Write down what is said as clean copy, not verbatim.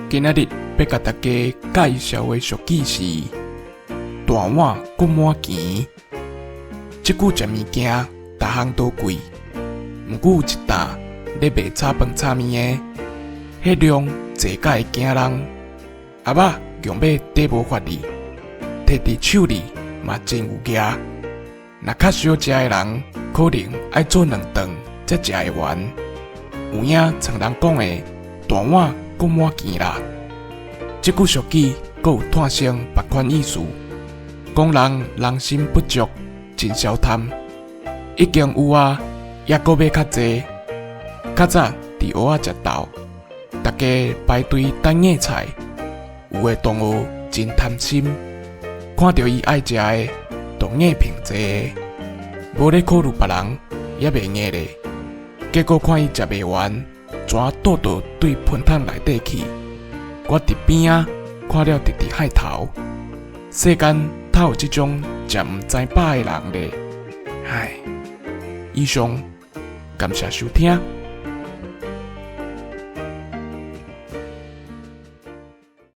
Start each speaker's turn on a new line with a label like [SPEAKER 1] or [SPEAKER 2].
[SPEAKER 1] 今仔日欲共大家介紹的俗語是“大碗閣滿墘”。這久食物件，逐項都貴，毋過有一擔咧賣炒飯炒麵的，彼量濟甲會驚人，餡仔強欲底無法力，提佇手裡嘛真有額。若較少食的人，可能愛做兩頓才食會完。有影像人講的，大碗閣滿墘啦。這句俗語閣有湠成別款意思，講人人心不足，真消貪，已經有啊，猶閣欲較濟。較早佇蚵仔食豆，大家排隊等硬菜，有的同學真貪心，看著伊愛食的，就硬拼這个，無咧考慮別人，也袂硬咧。結果看伊食袂完，全倒倒對盆桶內底去。我佇邊仔看了直直害頭。世間透有這種食毋知飽的人咧？唉，以上，感謝收聽。